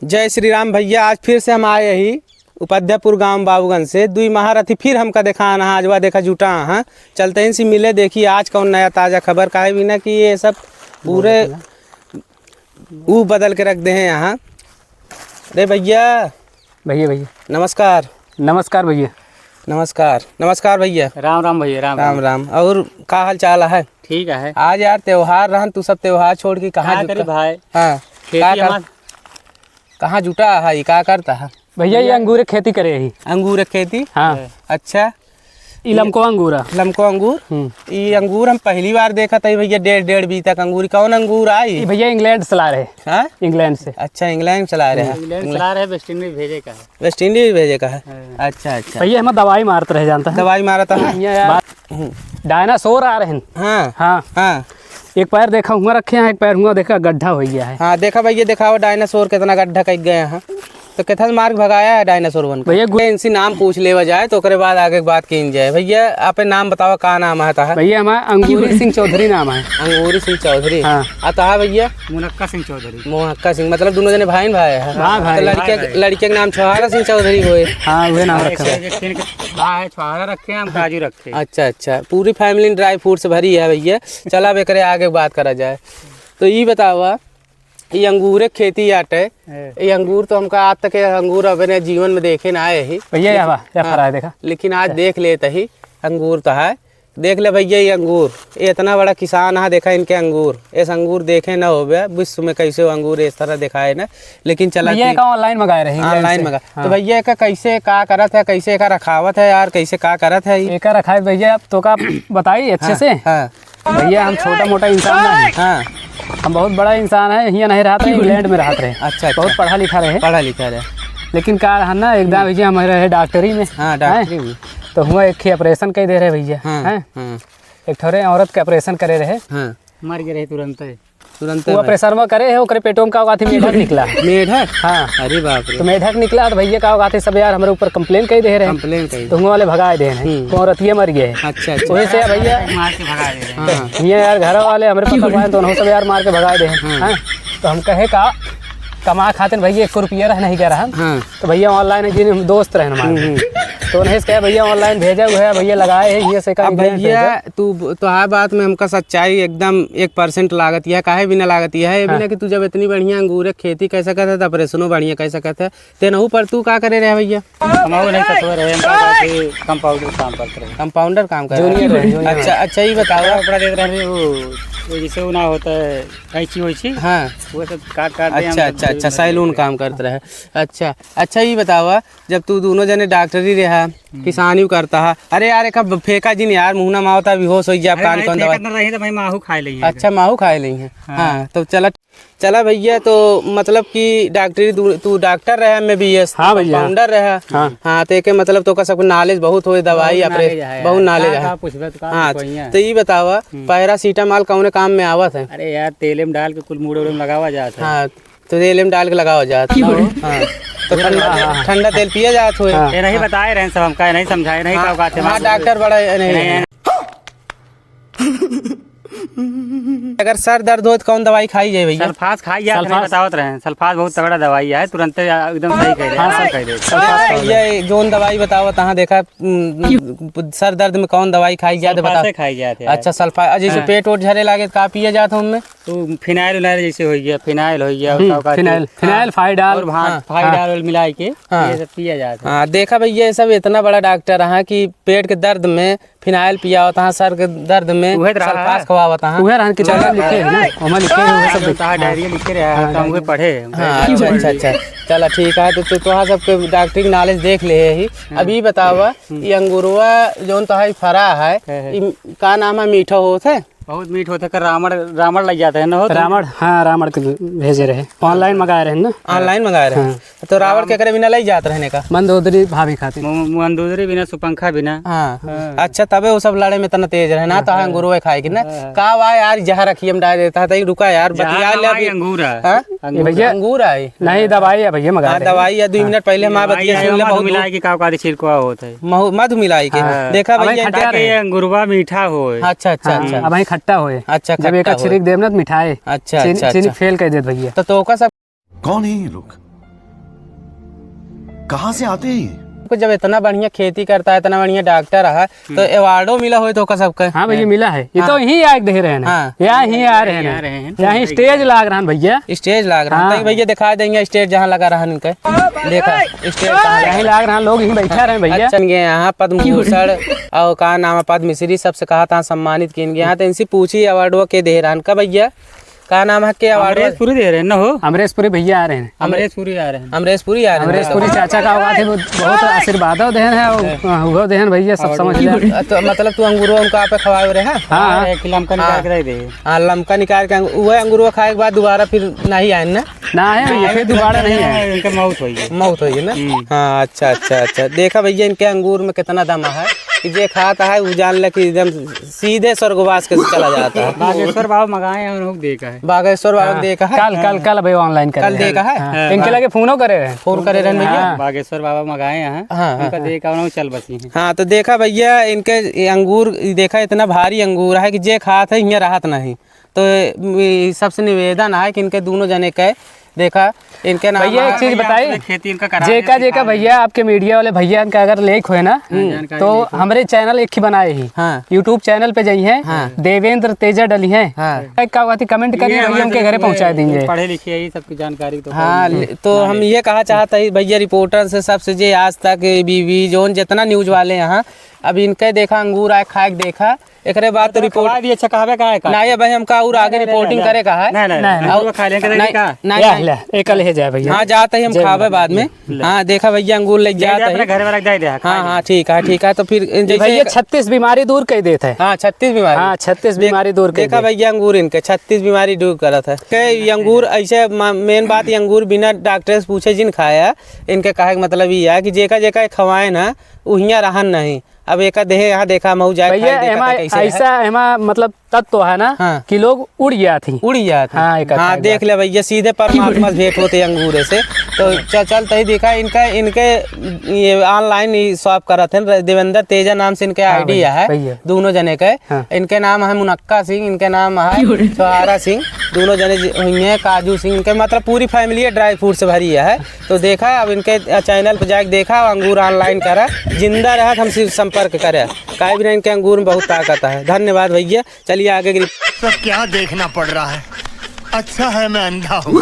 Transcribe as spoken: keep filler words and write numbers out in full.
जय श्री राम भइया, आज फिर से हम आए ही उपाध्यायपुर गांव बाबूगंज से। दुई महारथी फिर हमका देखान हा, आज वा देखा जुटा हा। चलते ही इनसे मिले, देखी आज कौन नया ताजा खबर, काहे बिना कि ये सब पूरे ऊ बदल के रख दे हैं यहाँ। अरे भइया। भइया, भइया। नमस्कार। नमस्कार भइया। नमस्कार, नमस्कार भइया। राम राम भइया, राम राम राम। राम। और का हाल चाल है? ठीक है। आज यार त्योहार रहन, तू सब त्योहार छोड़ के कहाँ का जुटता? करी भाई? हाँ। खेती का कर-, हमार कहाँ जुटा है, का करता है? भइया, ये भइया। अंगूर के खेती करे ही। अंगूर के खेती? हाँ। अच्छा। ई लमको अंगूर है। लमको अंगूर? हम्म। ई अंगूर हम पहली बार देखत है भइया, डेढ़, डेढ़ बी तक अंगूर। कौन अंगूर आई? ई भइया इंग्लैंड से ला रहे। हाँ? इंग्लैंड से। अच्छा, इंग्लैंड से ला रहे हैं। इंग्लैंड से ला रहे हैं, वेस्ट इंडीज भेजे का है। वेस्ट इंडीज भेजे का है? हाँ। अच्छा, अच्छा। भइया, हम दवाई मारत रहे, जानता है? दवाई मारत है। भइया यार, हम्म। डायनासोर आ रहे हैं। हाँ। हाँ। हाँ। एक पैर देखा हुआ रखे हैं, एक पैर हुआ देखा गड्ढा हो गया है। हाँ, देखा भइया, दिखाओ डायनासोर कितना गड्ढा कइ गए हैं। तो कितना मार के भगाया है डायनासोर बन के? भइया, गु- इनसे नाम पूछ लेवा जाए तो ओकरे बाद आगे बात कीन जाए। भइया, आपे नाम बतावा, का नाम है तहा? भइया, हमारा अंगूरी सिंह चौधरी नाम है। अंगूरी सिंह चौधरी। हाँ। आ तहा भइया? मुनक्का सिंह चौधरी। मुनक्का सिंह, मतलब दोनों जने भाई न भाई है। हाँ, भाई। तो लड़के, भाई, भाई। लड़के के नाम छुहारा सिंह चौधरी होए। हाँ, वही नाम हाँ, रखा है। एक, एक, एक, हाँ, है, छुहारा रखे हैं, हम काजू रखे हैं। अच्छा, अच्छा, पूरी family dry fruit से भरी है भइया। चला, अब एकरे आगे बात करा जाए। तो ई बतावा, ई अंगूरे के खेती आटे। ए। ई अंगूर तो हमका आज तक ये अंगूर अबे ने जीवन में देखे ना आए ही। भइया, या लेकिन, बा, या हाँ, फरा है, देखा। लेकिन आज देख लेत ही, अंगूर तो है। देख ले भइया, ये अंगूर, ये इतना बड़ा किसान है, देखा इनके अंगूर, इस अंगूर देखे ना होबे विश्व में, कैसे वो अंगूर इस तरह दिखाए ना। लेकिन चला भइया, कि का online मंगाए रहे, इंग्लैंड online से। मंगा। हाँ। तो भइया, का कैसे का करत है, कैसे का रखावत है यार, कैसे का करत है ये? एका रखाए भइया, अब तो का बताई अच्छे हाँ, से? हाँ। भइया, हम छोटा मोटा इंसान नहीं। हाँ। हम बहुत बड़ा इंसान है, हियाँ नहीं रहत रहे, इंग्लैंड में रहत रहे। अच्छा, अच्छा। बहुत पढ़ा लिखा रहे। पढ़ा लिखा रहे। लेकिन का रहा ना, एक दाँव भइया हमारे रहे डॉक्टरी में। हाँ, हैं? डॉक्टरी में। तो हुआ एक ही operation कइ दे रहे भइया। हाँ, हैं? हाँ। एक ठोरे औरत के operation करे रहे। हाँ। मर गए रहे तुरंत। तुरंत वो भाई। Operation में करे है, ओकरे पेटो में का कहती मेढक निकला। मेढक? हाँ। अरे बाप रे। तो मेढक निकला तो भइया का कहती सब यार हमरे ऊपर complain कइ दे रहे। Complain कइ तो हुआ वाले भगाए दे रहे। हम्म। तो औरतिया मर गए। अच्छा, अच्छा। वही से भइया मार के भगा दे रहे। हाँ। ये यार घर वाले हमरे पता पाए तो उन्हों सब यार मार के भगाए दे। हाँ। हाँ। तो हम कहे का कमा खातिर भइया एक रुपया रह नहीं गया रहा। हाँ। तो भइया online जिन हम दोस्त रहन हमारे। हम्म, हम्म। तो उन्हें से कहा, "भइया online भेजा हुआ है, भइया लगाए है, ये से का अब इंग्लैंड भइया, भेजा।" तू ब-, तो हर बात में हमका सच्चाई एकदम एक percent लागत है, काहे बिना लागत है, ये हाँ। बिना कि तू जब इतनी बढ़िया अंगूर के खेती कइ सकत है, तो operation बढ़िया कइ सकत है, तेनहू पर तू का करे रहे भइया? हमहू नहीं ससुर रहे, हम का बाकी compounder काम करते रहे। Compounder काम कर रहे junior हैं। रहे, junior अच्छा, रहे। अच्छा, ये बताओ। कपड़ा देते रहे, वो, वो जैसे वो ना होता है, कैंची वैची। हाँ। वो सब काट, काट दे, अच्छा, हम अच्छा, अच्छा, सैलून काम करते रहे। अच्छा, अच्छा, ये बतावा, जब तू दोनों जने डॉक्टरी रहा, हम्म। किसानी करता है, अरे यार, एक फेंका जिन यार, मुहना मावता, बेहोश हो गया, अरे कान भाई, कौन दवा? फेंकत ना रही तो भाई, माहू खाए लेंगे। अच्छा, माहू खाए लेंगे। हाँ। हाँ, तो चला, चला भइया, तो मतलब कि डॉक्टरी, तू, तू डॉक्टर रहा, MBBS, हाँ भइया। Compounder रहा। हाँ। हाँ, तो एके मतलब तो का सबको knowledge बहुत होए, दवाई बहुत या knowledge है बहुत यार। Knowledge का, है। का पूछबे तो का हाँ, पूछबे भइया? तो ये बतावा, हम्म। Paracetamol कौने काम में आवत है? अरे यार, तेले में डाल के कुल मूड़े उड़े में लगावा जात है। हाँ, तो तेल में डाल के लगावा जात है। हाँ। तो ठंडा, हाँ, हाँ। ठंडा तेल पिया जात होए। हाँ। ये नहीं बताए रहे सब हमका, ये नहीं समझाए, नहीं हाँ, का बात है, हाँ, वहाँ डॉक्टर बड़ा, ये नहीं नहीं, है। अगर सर दर्द हो तो कौन दवाई खाई जाए भइया? सल्फास खाई जात, नहीं सल्फास। बतावत रहे। सल्फास बहुत तगड़ा दवाई है, तुरंत एकदम सही कह दे, हाँ, आराम सर। कर दे। सल्फास खाई जाए। ये जोन दवाई बतावत, हाँ, देखा, हम्म, सर दर्द में कौन दवाई खाई जात है, बताओ। सल्फासे खाई जात है। अच्छा, सल्फा-, जैसे हाँ। पेट वोट झरे लागे तो का पिया जात है उनमें? तो फिनाइल उनाइल जैसे हो गया, फिनाइल हो गया, हम्म, का कहते फिनाइल, हैं? फिनाइल, हाँ। फाइडाल। और हाँ, हाँ, फाइडाल हाँ। और मिला के हाँ। ये सब पिया जाता है। हाँ, देखा भइया, ये सब इतना बड़ा डॉक्टर है कि पेट के दर्द में फिनाइल पियावत है, सर के दर्द में उहे तो रहा सल्फास है। खवावत है। उहे रहन के चला। चला लिखे है ना, ओमा लिखे है, उहे सब हाँ, देख। तो हाँ। डायरिया लिखे रहा है, हाँ, तो हम उहे डायरिया। पढ़े हैं। हाँ, अच्छा, अच्छा, अच्छा। चला ठीक है, तो, तो तोहा सबके डॉक्टरी knowledge देख ले ही। हाँ। अभी बतावा, हम्म। ये अंगूरवा जौन तोहाई फरा है, है, है। ई का नाम है, मीठा होत है? बहुत मीठ होत है, कर रावण, रावण लग जाते हैं ना, होत है? रावण, हाँ, रावण के भेजे रहे, online मंगाए रहे ना। Online मंगाए रहे। हाँ। तो रावण रावण केकरे बिना लई जात रहने का? मंदोदरी भाभी खातिर। मु-, मंदोदरी बिना, सुपंखा बिना। हाँ। हाँ। अच्छा, तबे वो सब लड़े में इतना तेज रहे ना, हाँ, तो हाँ। अंगूरवा खाए के ना। हाँ, हाँ। का बा यार, जहाँ रखी हम डाल देता है, तो रुका यार, जहाँ बतिया ले दवाई अभी। अंगूर है। हाँ? अंगूर। भैया, अंगूर आई। नहीं, दवाई है भैया, मंगा हाँ, दे। दवाई है, दुई हाँ। मिनट पहले हमार दवाई बतिया है, सुन ले, मधु बहुत मिला के का ओकर छिड़कवा होत है। महू-, मधु मिलाई के। हाँ। देखा अब भैया, खट्टा ताकि रहे। ये अंगुरवा मीठा होए। अच्छा, अच्छा, हाँ, अच्छा। अब वहीं खट्टा होए। अच्छा, जब खट्टा एका होए। छिड़क देब ना तो मिठाए। अच्छा, चीनी, अच्छा, चीनी अच्छा। फेल कर देत भैया। तो, तो ओका सब कौन है ये लोग? कहाँ से आते हैं ये? जब इतना बढ़िया खेती करता है, इतना बढ़िया डॉक्टर है, तो हम्म। अवार्डो मिला होय तो ओका सबके। हाँ भैया, हाँ। मिला है। ये तो हाँ। यहीं आके देह रहे हैं। हाँ। यहाँ ही आ रहे हैं। यहाँ ही आ रहे हैं। यहाँ stage लाग रहा है भैया। Stage लाग रहा है। हाँ। तो भैया दिखा देंगे stage जहाँ लगा रहा है इनके। देखा, stage कहाँ लगा यहीं है। लाग रहा है, लोग यहीं बैठा रहे हैं भैया। अच्छा, ये यहाँ पद्म भूषण और का नाम है, पद्मश्री सबसे कहा था सम्मानित किन गया। तो इनसे पूछी अवार्डो के देह रहन का भैया। का नाम है, के अवार्ड? अमरेश पुरी दे रहे हैं ना हो? अमरेश पुरी भैया आ रहे हैं। अमरेश पुरी आ रहे हैं। अमरेश पुरी आ रहे हैं। अमरेश पुरी चाचा का आवाज है, वो बहुत आशीर्वाद देहन है, वो, हाँ। हाँ, वो देहन भैया सब अवार्ड समझ लिया। तो मतलब तू अंगूरो उनका आप खवाए रहे हैं? हाँ, हाँ। एक लमका निकाल के दे दे। हाँ, लमका निकाल के अंग-, वह अंगूरो खाए के बाद दोबारा फिर नहीं आए ना? ना है भैया, फिर दोबारा नहीं आए। इनका मौत होई है। मौत होई है ना? हम्म। हाँ, अच्छा, अच्छा, अच्छा। देखा भैया, इनके अंगूर में कितना दम है कि जे खाता है, वो जान ले कि एकदम सीधे स्वर्गवास के चला जाता है। बागेश्वर बाबा मंगाए हैं, उनको देखा है। बागेश्वर बाबा हाँ, देखा है? कल, कल, कल भाई online करे कल हैं। देखा है? हाँ। इनके लगे फोनो करे रहे। फोन करे रहे भैया? हाँ। बागेश्वर बाबा मंगाए हैं। हाँ, हाँ, उनका हाँ। देखा, उन्होंने चल बसी हैं। हाँ, तो देखा भैया, इनके ये अंगूर, देखा इतना भारी अंगूर है कि जे खात है, हियाँ रहत नहीं। तो ये सबसे निवेदन है कि इनके दोनों जने के देखा, इनके नाम भैया, है। एक चीज भैया, बताई, आपने खेती इनका करा जेका, दिया, जेका सिखा भैया, दिया। आपके media वाले भैया इनका अगर लेक होए ना, हाँ, हम्म। जानकारी तो लेके। हमरे channel एक ही बनाए ही। हाँ। YouTube channel पे जाई हैं, हाँ। देवेंद्र तेजा डली हैं। हाँ। एक का बात है, comment करिए ये भैया, हमारे उनके घरे तो पहुँचा ये दीजिए। पढ़े लिखे हैं, ये सब की जानकारी तो हाँ, कौन ले-, तो हाँ, हम ले। ये कहा चाहता है भैया, reporter से सबसे जे आज तक ये बीवी जोन जितना news वाले यहाँ, अब इनके देखा, अंगूर आए खाए के देखा, एकरे बाद तो और report खवा भी अच्छा कहबे का है का? नहीं, भाई, हमका और आगे नहीं, नहीं, reporting नहीं, करे का है। नहीं, नहीं, नहीं, नहीं। और अंगूर खा लेंगे, नहीं, का? नहीं, या, नहीं। ले, एक ले जाए भैया। हाँ, जाते ही हम जय खाबे भगवान। बाद में। ले। हाँ, देखा भैया, अंगूर ले दे दे, जाते अपने ही। घर में रख दे, दे, हाँ, खा हाँ, ले। हाँ, ठीक है, ठीक है। तो फिर ये जैसे भैया एक छत्तीस बीमारी दूर कर देत है। हाँ, छत्तीस बीमारी। हाँ, छत्तीस देख-, बीमारी दूर कर देखा देत। भैया, अंगूर इनके छत्तीस बीमारी दूर करत है। के ये अंगूर ऐसे मा-, main बात, ये अंगूर बिना डॉक्टर से पूछे जिन खाया, इनके कहे के मतलब ये है कि जेका, जेका खवाए ना, उहियाँ रहन नहीं। अब एका देहे यहाँ देखा, महू जाए भैया, खाए, देखा एमा था कैसे है। ऐसा, एमा मतलब तत्व है ना हाँ। कि लोग उड़ जात ही। उड़ जात ही। हाँ, एक हाँ, आध देख बार। ले भैया, सीधे परमात्मा से भेंट होते अंगूर से। तो च-, चलते ही देखा इनका, इनके ये online ही shop करत हैं, देवेंद्र तेजा नाम से इनके हाँ ID भैया, है, भैया। दोनों जने के। हाँ। इनके नाम है मुनक्का सिंह, इनके नाम है क्यों रे? सुहारा सिंह, दोनों जने जि-, हुई हैं काजू सिंह, इनके मतलब पूरी family है, dry fruit से भरी है। तो देखा, अब इनके channel पे जाके देखा, अंगूर online करा, जिंदा रहत हमसे संपर्क करे, काहे बिना इनके अंगूर में बहुत ताकत है। धन्यवाद भैया, चलिए आगे की रिप- सब क्या देखना पड़ रहा है, अच्छा है मैं अंधा हूँ।